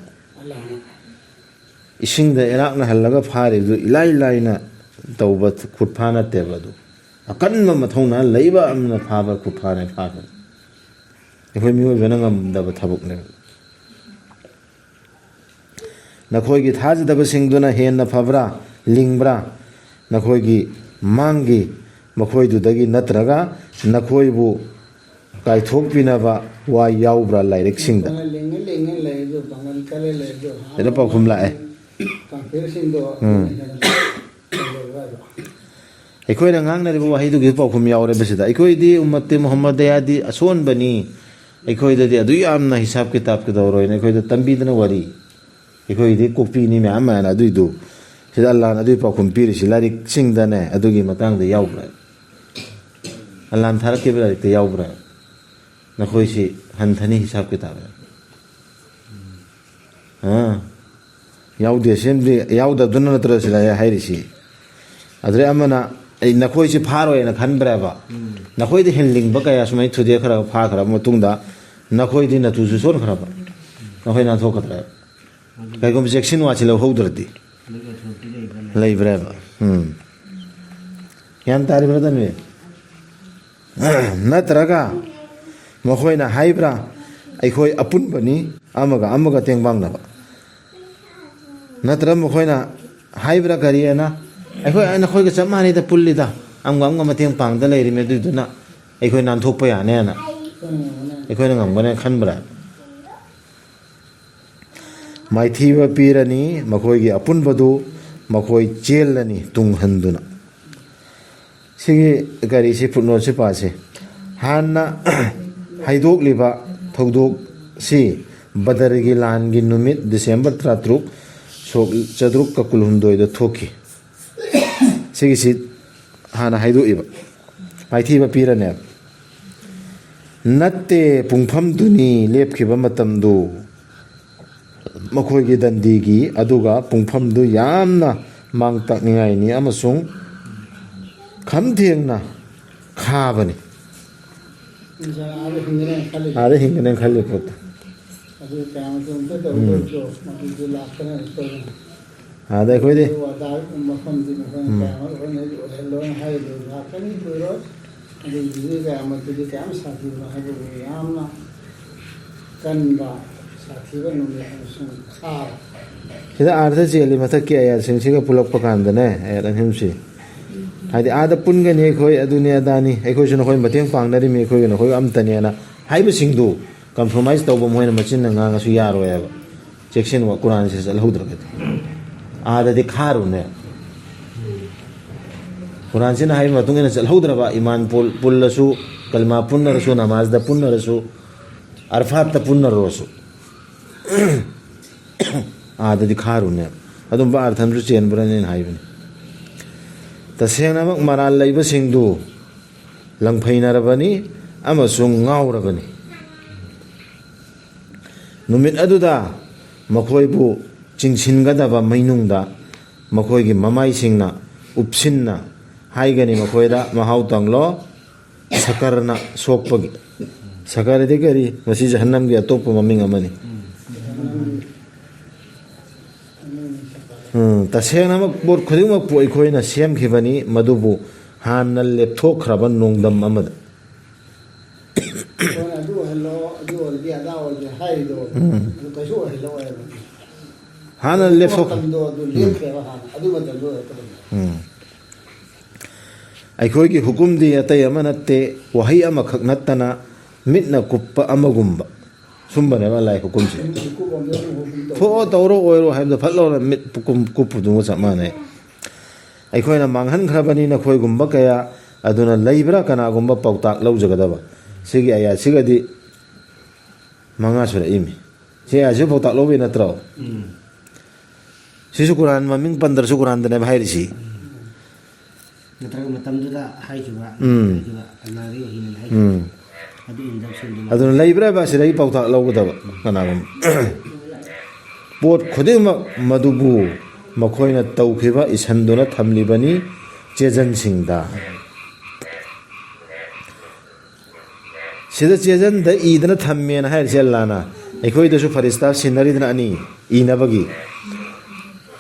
ꯏꯁꯤꯡꯗ ꯏꯔꯥꯛꯅꯍꯜꯂꯒ ꯐꯥꯔꯤꯕꯗꯨ ꯏꯂꯥꯏ ꯂꯥꯏꯅ ꯇꯧꯕ ꯈꯨꯠꯐꯥ ꯅꯠꯇꯦꯕ꯫ ꯑꯗꯨ ꯑꯀꯟꯕ ꯃꯊꯧꯅꯥ ꯂꯩꯕ ꯑꯃꯅ ꯐꯥꯕ ꯈꯨꯠꯐꯥꯅꯦ ꯐꯥꯈ꯭ꯔꯦ꯫ ꯑꯩꯈꯣꯏ ꯃꯤꯑꯣꯏꯕꯅ ꯉꯝꯗꯕ ꯊꯕꯛꯅꯦꯕ꯫ ꯅꯈꯣꯏꯒꯤ ꯊꯥꯖꯗꯕꯁꯤꯡꯗꯨꯅ ꯍꯦꯟꯅ ꯐꯕ꯭ꯔꯥ, ꯂꯤꯡꯕ꯭ꯔꯥ? ꯅꯈꯣꯏꯒꯤ ꯃꯥꯡꯒꯤ ꯃꯈꯣꯏꯗꯨꯗꯒꯤ ꯅꯠꯇ꯭ꯔꯒ ꯅꯈꯣꯏꯕꯨ ꯀꯥꯏꯊꯣꯛꯄꯤꯅꯕ ꯋꯥ ꯌꯥꯎꯕ꯭ꯔꯥ ꯂꯥꯏꯔꯤꯛꯁꯤꯡꯗ? ꯂꯤꯡꯉ ꯂꯤꯡꯉ ꯂꯩ ꯑꯗꯨ ꯄꯥꯡꯒꯜ ꯀꯜꯂ ꯂꯩ ꯑꯗꯨ ꯁꯤꯗ ꯄꯥꯎꯈꯨꯝ ꯂꯥꯛꯑꯦ꯫ ꯀꯥꯡꯐꯤꯔꯁꯤꯡꯗꯣ ꯎꯝ꯫ ꯑꯩꯈꯣꯏꯅ ꯉꯥꯡꯅꯔꯤꯕ ꯋꯥꯍꯩꯗꯨꯒꯤ ꯄꯥꯎꯈꯨꯝ ꯌꯥꯎꯔꯦ ꯃꯁꯤꯗ꯫ ꯑꯩꯈꯣꯏꯗꯤ ꯎꯝꯃꯠꯇꯦ ꯃꯨꯍꯝꯃꯗꯤꯌꯥꯗꯤ ꯑꯁꯣꯟꯕꯅꯤ, ꯑꯩꯈꯣꯏꯗꯗꯤ ꯑꯗꯨ ꯌꯥꯝꯅ ꯍꯤꯁꯥꯞ ꯀꯤꯇꯥꯞ ꯀꯩꯗꯧꯔꯣꯏꯅ ꯑꯩꯈꯣꯏꯗ ꯇꯝꯕꯤꯗꯅ ꯋꯥꯔꯤ꯫ ꯑꯩꯈꯣꯏꯗꯤ ꯀꯣꯛꯄꯤꯅꯤ ꯃꯌꯥꯝ ꯃꯌꯥꯝ ꯑꯗꯨꯏꯗꯨ꯫ ꯁꯤꯗ ꯑꯜꯂꯥꯅ ꯑꯗꯨꯏ ꯄꯥꯎꯈꯨꯝ ꯄꯤꯔꯤꯁꯤ ꯂꯥꯏꯔꯤꯛꯁꯤꯡꯗꯅꯦ ꯑꯗꯨꯒꯤ ꯃꯇꯥꯡꯗ ꯌꯥꯎꯕ꯭ꯔꯥ? ꯑꯜꯂꯥꯅ ꯊꯥꯔꯛꯈꯤꯕ ꯂꯥꯏꯔꯤꯛꯇ ꯌꯥꯎꯕ꯭ꯔꯥ? ꯅꯈꯣꯏꯁꯤ ꯍꯟꯊꯅꯤ ꯍꯤꯁꯥꯞ ꯀꯤꯇꯥꯕ꯫ ꯑꯥ꯫ ꯌꯥꯎꯗꯦ ꯁꯤꯝꯗꯤ꯫ ꯌꯥꯎꯗꯕꯗꯨꯅ ꯅꯠꯇ꯭ꯔꯣ ꯁꯤꯗ ꯍꯥꯏꯔꯤꯁꯤ? ꯑꯗꯨꯗꯩ ꯑꯃꯅ ꯑꯩ ꯅꯈꯣꯏꯁꯤ ꯐꯥꯔꯣꯏꯅ ꯈꯟꯕ꯭ꯔꯕ? ꯅꯈꯣꯏꯗ ꯍꯦꯟꯂꯤꯡꯕ ꯀꯌꯥ ꯁꯨꯃꯥꯏꯅ ꯊꯨꯗꯦꯛꯈ꯭ꯔꯕ, ꯐꯥꯈ꯭ꯔꯕ ꯃꯇꯨꯡꯗ ꯅꯈꯣꯏꯗꯤ ꯅꯇꯨꯁꯨ ꯁꯣꯟꯈ꯭ꯔꯕ? ꯅꯈꯣꯏ ꯅꯥꯟꯊꯣꯛꯀꯗ꯭ꯔꯥ? ꯀꯩꯒꯨꯝꯕ ꯆꯦꯛꯁꯤꯟ ꯋꯥꯁꯤ ꯂꯧꯍꯧꯗ꯭ꯔꯗꯤ? ꯂꯩꯕ꯭ꯔꯦꯕ꯫ ꯎꯝ꯫ ꯒ꯭ꯌꯥꯟ ꯇꯥꯔꯤꯕ꯭ꯔꯥ ꯇꯟꯕꯤ? ꯅꯠꯇ꯭ꯔꯒ ꯃꯈꯣꯏꯅ ꯍꯥꯏꯕ꯭ꯔꯥ, "ꯑꯩꯈꯣꯏ ꯑꯄꯨꯟꯕꯅꯤ, ꯑꯃꯒ ꯑꯃꯒ ꯇꯦꯡꯕꯥꯡꯅꯕ"? ꯅꯠꯇ꯭ꯔꯒ ꯃꯈꯣꯏꯅ ꯍꯥꯏꯕ꯭ꯔꯥ ꯀꯔꯤꯑꯅ, "ꯑꯩꯈꯣꯏ ꯅꯈꯣꯏꯒ ꯆꯞ ꯃꯥꯟꯅꯩꯗ, ꯄꯨꯜꯂꯤꯗ, ꯑꯃꯒ ꯑꯃꯒ ꯃꯇꯦꯡ ꯄꯥꯡꯗ ꯂꯩꯔꯤꯃꯤ, ꯑꯗꯨꯏꯗꯨꯅ ꯑꯩꯈꯣꯏ ꯅꯥꯟꯊꯣꯛꯄ ꯌꯥꯅꯦꯅ ꯑꯩꯈꯣꯏꯅ ꯉꯝꯒꯅꯦꯅ ꯈꯟꯕ꯭ꯔꯥ?" ꯃꯥꯏꯊꯤꯕ ꯄꯤꯔꯅꯤ ꯃꯈꯣꯏꯒꯤ ꯑꯄꯨꯟꯕꯗꯨ, ꯃꯈꯣꯏ ꯆꯦꯜꯂꯅꯤ ꯇꯨꯡ ꯍꯟꯗꯨꯅ꯫ ꯁꯤꯒꯤ ꯀꯔꯤꯁꯤ, ꯐꯨꯠꯅꯣꯠꯁꯤ ꯄꯥꯁꯤ꯫ ꯍꯥꯟꯅ ꯍꯥꯏꯗꯣꯛꯂꯤꯕ ꯊꯧꯗꯣꯛꯁꯤ ꯕꯗꯔꯒꯤ ꯂꯥꯟꯒꯤ ꯅꯨꯃꯤꯠ ꯗꯤꯁꯦꯝꯕꯔ ꯇꯔꯥꯇꯔꯨꯛ, ꯁꯣꯛ ꯆꯥꯇ꯭ꯔꯨꯛꯀ ꯀꯨꯟꯍꯨꯝꯗꯣꯏꯗ ꯊꯣꯛꯈꯤ꯫ ꯁꯤꯒꯤꯁꯤ ꯍꯥꯟꯅ ꯍꯥꯏꯗꯣꯛꯏꯕ꯫ ꯃꯥꯏꯊꯤꯕ ꯄꯤꯔꯅꯦꯕ꯫ ꯅꯠꯇꯦ, ꯄꯨꯡꯐꯝꯗꯨꯅꯤ ꯂꯦꯞꯈꯤꯕ ꯃꯇꯝꯗꯨ꯫ ꯃꯈꯣꯏꯒꯤ ꯗꯟꯗꯤꯒꯤ ꯑꯗꯨꯒ ꯄꯨꯡꯐꯝꯗꯨ ꯌꯥꯝꯅ ꯃꯥꯡ ꯇꯥꯛꯅꯤꯡꯉꯥꯏꯅꯤ ꯑꯃꯁꯨꯡ ꯈꯝꯊꯦꯡꯅ ꯈꯥꯕꯅꯤ꯫ ꯉꯁꯥꯏ ꯑꯥꯗ ꯍꯤꯡꯒꯅꯦꯅ ꯈꯜꯂꯤ꯫ ꯑꯥꯗ ꯍꯤꯡꯒꯅꯦꯅ ꯈꯜꯂꯤ ꯄꯣꯠꯇꯣ꯫ ꯑꯗꯨ ꯀꯌꯥꯃꯇ ꯑꯝꯇ ꯇꯧꯗ꯭ꯔꯁꯨ ꯃꯗꯨꯗꯤ ꯂꯥꯛꯀꯅꯦꯅ ꯇꯧꯕꯅꯤ꯫ ꯑꯥꯗ ꯑꯩꯈꯣꯏꯗꯤ ꯑꯗꯨ ꯑꯗꯥ ꯃꯐꯝꯗꯤ ꯃꯈꯣꯏꯅ ꯎꯝ꯫ ꯀꯌꯥꯃ ꯑꯩꯈꯣꯏꯅ ꯑꯣꯏꯍꯜꯂꯣꯏꯅ ꯍꯥꯏꯔꯤꯕ ꯂꯥꯛꯀꯅꯤ ꯀꯨꯏꯔꯣꯏ꯫ ꯑꯗꯨꯒꯤꯗꯤ ꯀꯌꯥꯃꯇꯗꯤ ꯀꯌꯥꯝ ꯁꯥꯊꯤꯕꯅꯣ ꯍꯥꯏꯕꯕꯨ ꯌꯥꯝꯅ ꯀꯟꯕ ꯁꯥꯊꯤꯕ ꯅꯨꯃꯤꯠ ꯑꯃꯁꯨꯡ ꯈꯥꯕ꯫ ꯁꯤꯗ ꯑꯥꯔꯊ ꯆꯦꯜꯂꯤ ꯃꯊꯛꯀꯤ ꯑꯌꯥꯠꯁꯤꯡꯁꯤꯒ ꯄꯨꯜꯂꯛꯄ ꯀꯥꯟꯗꯅꯦ, ꯑꯌꯥꯠ ꯑꯅꯤꯁꯤ꯫ ꯍꯥꯏꯗꯤ ꯑꯥꯗ ꯄꯨꯟꯒꯅꯤ ꯑꯩꯈꯣꯏ, ꯑꯗꯨꯅꯤ ꯑꯗꯥꯅꯤ, ꯑꯩꯈꯣꯏꯁꯨ ꯅꯈꯣꯏ ꯃꯇꯦꯡ ꯄꯥꯡꯅꯔꯤꯃꯤ, ꯑꯩꯈꯣꯏꯒ ꯅꯈꯣꯏꯒ ꯑꯝꯇꯅꯦꯅ ꯍꯥꯏꯕꯁꯤꯡꯗꯨ ꯀꯝꯄ꯭ꯔꯣꯃꯥꯏꯁ ꯇꯧꯕ ꯃꯣꯏꯅ ꯃꯆꯤꯟꯅ ꯉꯥꯡꯉꯁꯨ ꯌꯥꯔꯣꯏ ꯍꯥꯏꯕ꯫ ꯆꯦꯛꯁꯤꯟ ꯋꯥ ꯀꯨꯔꯥꯟꯁꯦ ꯆꯠꯍꯧꯗ꯭ꯔꯒꯗꯤ꯫ ꯑꯥꯗꯗꯤ ꯈꯥꯔꯨꯅꯦ꯫ ꯀꯨꯔꯥꯟꯁꯤꯅ ꯍꯥꯏꯕ ꯃꯇꯨꯡ ꯏꯟꯅ ꯆꯠꯍꯧꯗ꯭ꯔꯕ, ꯏꯃꯥꯟ ꯄꯨꯜ-, ꯄꯨꯜꯂꯁꯨ, ꯀꯂꯃꯥ ꯄꯨꯟꯅꯔꯁꯨ, ꯅꯃꯥꯖꯗ ꯄꯨꯟꯅꯔꯁꯨ, ꯑꯔꯐꯥꯠꯇ ꯄꯨꯟꯅꯔꯨꯔꯁꯨ ꯑꯥꯗꯗꯤ ꯈꯥꯔꯨꯅꯦꯕ꯫ ꯑꯗꯨꯝꯕ ꯑꯥꯔꯊ ꯑꯃꯁꯨ ꯆꯦꯟꯕ꯭ꯔꯅꯦꯅ ꯍꯥꯏꯕꯅꯤ꯫ ꯇꯁꯦꯡꯅꯃꯛ ꯃꯔꯥꯜ ꯂꯩꯕꯁꯤꯡꯗꯨ ꯂꯪꯐꯩꯅꯔꯕꯅꯤ ꯑꯃꯁꯨꯡ ꯉꯥꯎꯔꯕꯅꯤ꯫ ꯅꯨꯃꯤꯠ ꯑꯗꯨꯗ ꯃꯈꯣꯏꯕꯨ ꯆꯤꯡꯁꯤꯟꯒꯗꯕ ꯃꯩꯅꯨꯡꯗ ꯃꯈꯣꯏꯒꯤ ꯃꯃꯥꯏꯁꯤꯡꯅ ꯎꯞꯁꯤꯟꯅ ꯍꯥꯏꯒꯅꯤ ꯃꯈꯣꯏꯗ, "ꯃꯍꯥꯎ ꯇꯪꯂꯣ, ꯁꯀꯔꯅ ꯁꯣꯛꯄꯒꯤ"꯫ ꯁꯀꯔꯗꯤ ꯀꯔꯤ? ꯃꯁꯤ ꯖꯍꯟꯅꯝꯒꯤ ꯑꯇꯣꯞꯄ ꯃꯃꯤꯡ ꯑꯃꯅꯤ꯫ ꯎꯝ, ꯇꯁꯦꯡꯅꯃꯛ ꯄꯣꯠ ꯈꯨꯗꯤꯡꯃꯛꯄꯨ ꯑꯩꯈꯣꯏꯅ ꯁꯦꯝꯈꯤꯕꯅꯤ, ꯃꯗꯨꯕꯨ ꯍꯥꯟꯅ ꯂꯦꯞꯊꯣꯛꯈ꯭ꯔꯕ ꯅꯣꯡꯗꯝ ꯑꯃꯗ꯫ ꯑꯩꯈꯣꯏꯅ ꯑꯗꯨ ꯑꯣꯏꯍꯜꯂꯣ, ꯑꯗꯨ ꯑꯣꯏꯔꯗꯤ ꯑꯗꯥ ꯑꯣꯏꯔꯗꯤ ꯍꯥꯏꯔꯤꯗꯣ, ꯎꯝ꯫ ꯑꯗꯨ ꯀꯩꯁꯨ ꯑꯣꯏꯍꯜꯂꯣꯏꯕ꯫ ꯍꯥꯟꯅ ꯂꯦꯞꯊꯣꯛ- ꯃꯇꯝꯗꯣ ꯑꯗꯨ ꯎꯝ꯫ ꯂꯦꯞꯈ꯭ꯔꯦꯕ ꯍꯥꯟꯅ, ꯑꯗꯨ ꯃꯇꯝꯗꯣ ꯑꯣꯏꯔꯛꯀꯗꯕꯅꯤ꯫ ꯎꯝ꯫ ꯑꯩꯈꯣꯏꯒꯤ ꯍꯨꯀꯨꯝꯗꯤ ꯑꯇꯩ ꯑꯃ ꯅꯠꯇꯦ, ꯋꯥꯍꯩ ꯑꯃꯈꯛ ꯅꯠꯇꯅ ꯃꯤꯠꯅ ꯀꯨꯞꯄ ꯑꯃꯒꯨꯝꯕ꯫ ꯁꯨꯝꯕꯅꯦꯕ ꯂꯥꯏ ꯍꯨꯀꯨꯝꯁꯦ꯫ ꯃꯤꯠ ꯀꯨꯞꯄ ꯑꯃꯗ ꯑꯗꯨꯝ ꯍꯨꯀꯨꯝ ꯇꯧ꯫ ꯊꯣꯛꯑꯣ ꯇꯧꯔꯣ ꯑꯣꯏꯔꯣ ꯍꯥꯏꯕꯗ ꯐꯠ ꯂꯥꯎꯅ ꯃꯤꯠ ꯄꯨꯀꯨꯝ-, ꯀꯨꯞꯄꯗꯨꯒ ꯆꯞ ꯃꯥꯟꯅꯩ꯫ ꯑꯩꯈꯣꯏꯅ ꯃꯥꯡꯍꯟꯈ꯭ꯔꯕꯅꯤ ꯅꯈꯣꯏꯒꯨꯝꯕ ꯀꯌꯥ, ꯑꯗꯨꯅ ꯂꯩꯕ꯭ꯔꯥ ꯀꯅꯥꯒꯨꯝꯕ ꯄꯥꯎꯇꯥꯛ ꯂꯧꯖꯒꯗꯕ? ꯁꯤꯒꯤ ꯑꯌꯥꯠꯁꯤꯒꯗꯤ ꯃꯉꯥ ꯁꯨꯔꯛꯏꯃꯤ꯫ ꯁꯤ ꯑꯌꯥꯠꯁꯤ ꯄꯥꯎꯇꯥꯛ ꯂꯧꯕꯩ ꯅꯠꯇ꯭ꯔꯣ? ꯎꯝ꯫ ꯁꯤꯁꯨ ꯀꯨꯔꯥꯟ ꯃꯃꯤꯡ ꯄꯟꯗ꯭ꯔꯁꯨ ꯀꯨꯔꯥꯟꯗꯅꯦꯕ ꯍꯥꯏꯔꯤꯁꯤ꯫ ꯅꯠꯇ꯭ꯔꯒ ꯃꯇꯝꯗꯨꯗ ꯍꯥꯏꯈꯤꯕ, ꯎꯝ꯫ ꯍꯥꯏꯈꯤꯕ ꯑꯜꯂꯥꯍꯒꯤ ꯋꯥꯍꯤꯅ ꯍꯥꯏꯈꯤꯕ꯫ ꯎꯝ꯫ ꯑꯗꯨ ꯏꯟꯗꯛꯁꯟꯗꯨꯅ ꯑꯗꯨꯅ ꯂꯩꯕ꯭ꯔꯥ ꯍꯥꯏꯕ ꯑꯁꯤꯗꯒꯤ ꯄꯥꯎꯇꯥꯛ ꯂꯧꯒꯗꯕ ꯀꯅꯥꯒꯨꯝꯕ꯫ ꯄꯣꯠ ꯈꯨꯗꯤꯡꯃꯛ ꯃꯗꯨꯕꯨ ꯃꯈꯣꯏꯅ ꯇꯧꯈꯤꯕ ꯏꯁꯟꯗꯨꯅ ꯊꯝꯂꯤꯕꯅꯤ ꯆꯦꯖꯟꯁꯤꯡꯗ꯫ ꯁꯤꯗ ꯆꯦꯖꯟꯗ ꯏꯗꯅ ꯊꯝꯃꯦꯅ ꯍꯥꯏꯔꯤꯁꯦ ꯑꯜꯂꯥꯅ꯫ ꯑꯩꯈꯣꯏꯗꯁꯨ ꯐꯔꯤꯁꯇꯥ ꯁꯤꯟꯅꯔꯤꯗꯅ ꯑꯅꯤ ꯏꯅꯕꯒꯤ꯫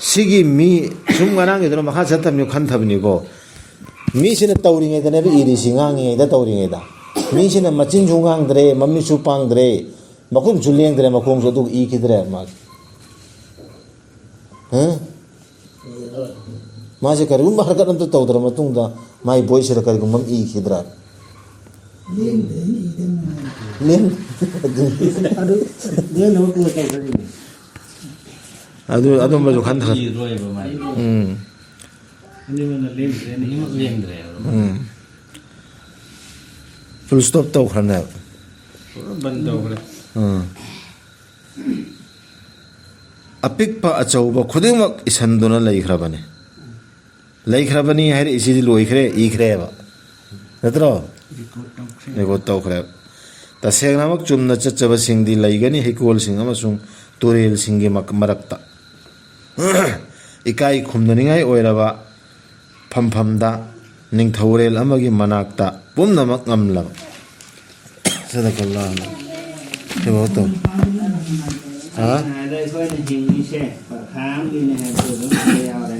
ꯁꯤꯒꯤ ꯃꯤ ꯁꯨꯝ ꯉꯔꯥꯡꯒꯤꯗꯨꯅ ꯃꯈꯥ ꯆꯠꯊꯕꯅꯤ ꯈꯟꯊꯕꯅꯤꯀꯣ꯫ ꯃꯤꯁꯤꯅ ꯇꯧꯔꯤꯉꯩꯗꯅꯦꯕ ꯏꯔꯤꯁꯤ, ꯉꯥꯡꯉꯤꯉꯩꯗ ꯇꯧꯔꯤꯉꯩꯗ꯫ ꯃꯤꯁꯤꯅ ꯃꯆꯤꯟꯁꯨ ꯉꯥꯡꯗ꯭ꯔꯦ, ꯃꯃꯤꯠꯁꯨ ꯄꯥꯡꯗ꯭ꯔꯦ, ꯃꯈꯨꯠꯁꯨ ꯂꯦꯡꯗ꯭ꯔꯦ, ꯃꯈꯣꯡꯁꯨ ꯑꯗꯨꯒ ꯏꯈꯤꯗ꯭ꯔꯦ ꯃꯥꯁꯦ꯫ ꯍꯥ? ꯃꯥꯁꯦ ꯀꯔꯤꯒꯨꯝꯕ ꯍꯔꯀꯠ ꯑꯝꯇ ꯇꯧꯗ꯭ꯔ ꯃꯇꯨꯡꯗ ꯃꯥꯏ ꯕꯣꯏꯁꯤꯗ ꯀꯔꯤꯒꯨꯝꯕ ꯑꯃ ꯏꯈꯤꯗ꯭ꯔꯥ? ꯂꯦꯡꯗꯦ, ꯏꯗꯦ ꯃꯥ꯫ ꯂꯦꯡ-, ꯑꯗꯨ ꯂꯦꯡꯅꯕ ꯄꯣꯠ ꯇꯧꯈ꯭ꯔꯤꯅꯦ꯫ ꯑꯗꯨ, ꯑꯗꯨꯝꯕꯁꯨ ꯈꯟꯊ-, ꯏꯔꯣꯏꯕ ꯃꯥꯏ꯫ ꯎꯝ꯫ ꯑꯅꯤꯃꯛꯅ ꯂꯦꯡꯗ꯭ꯔꯦꯅꯦ꯫ ꯑꯅꯤꯃꯛ ꯂꯦꯡꯗ꯭ꯔꯦꯕ꯫ ꯎꯝ꯫ ꯐꯨꯜ ꯁ꯭ꯇꯣꯞ ꯇꯧꯈ꯭ꯔꯅꯦꯕ꯫ ꯕꯟ ꯇꯧꯈ꯭ꯔꯦ꯫ ꯎꯝ꯫ ꯑꯄꯤꯛꯄ ꯑꯆꯧꯕ ꯈꯨꯗꯤꯡꯃꯛ ꯏꯁꯟꯗꯨꯅ ꯂꯩꯈ꯭ꯔꯕꯅꯤ꯫ ꯂꯩꯈ꯭ꯔꯕꯅꯤ ꯍꯥꯏꯔꯛꯏꯁꯤꯗꯤ ꯂꯣꯏꯈ꯭ꯔꯦ, ꯏꯈ꯭ꯔꯦꯕ꯫ ꯅꯠꯇ꯭ꯔꯣ? ꯔꯦꯀꯣꯔꯗ ꯇꯧꯈ꯭ꯔꯦ꯫ ꯔꯦꯀꯣꯔꯗ ꯇꯧꯈ꯭ꯔꯦ꯫ ꯇꯁꯦꯡꯅꯃꯛ ꯆꯨꯝꯅ ꯆꯠꯆꯕꯁꯤꯡꯗꯤ ꯂꯩꯒꯅꯤ ꯍꯩꯀꯣꯜꯁꯤꯡ ꯑꯃꯁꯨꯡ ꯇꯨꯔꯦꯜꯁꯤꯡꯒꯤ ꯃꯛ-, ꯃꯔꯛꯇ꯫ ꯏꯀꯥꯏ ꯈꯨꯝꯅꯅꯤꯡꯉꯥꯏ ꯑꯣꯏꯔꯕ ꯐꯝꯐꯝꯗ, ꯅꯤꯡꯊꯧꯔꯦꯜ ꯑꯃꯒꯤ ꯃꯅꯥꯛꯇ ꯄꯨꯝꯅꯃꯛ ꯉꯝꯂꯕ꯫ ꯁꯗꯀꯜꯂꯥꯍꯨ꯫ ꯁꯤꯐꯥꯎ ꯇꯧ꯫ ꯍꯥ? ꯍꯥꯏꯗ ꯑꯩꯈꯣꯏꯅ ꯍꯤꯡꯉꯤꯁꯦ ꯄꯔꯈꯥ ꯑꯃꯒꯤꯅꯦ ꯍꯥꯏꯕꯗꯣ ꯑꯗꯨꯝ ꯍꯥꯏꯕ ꯌꯥꯎꯔꯦ꯫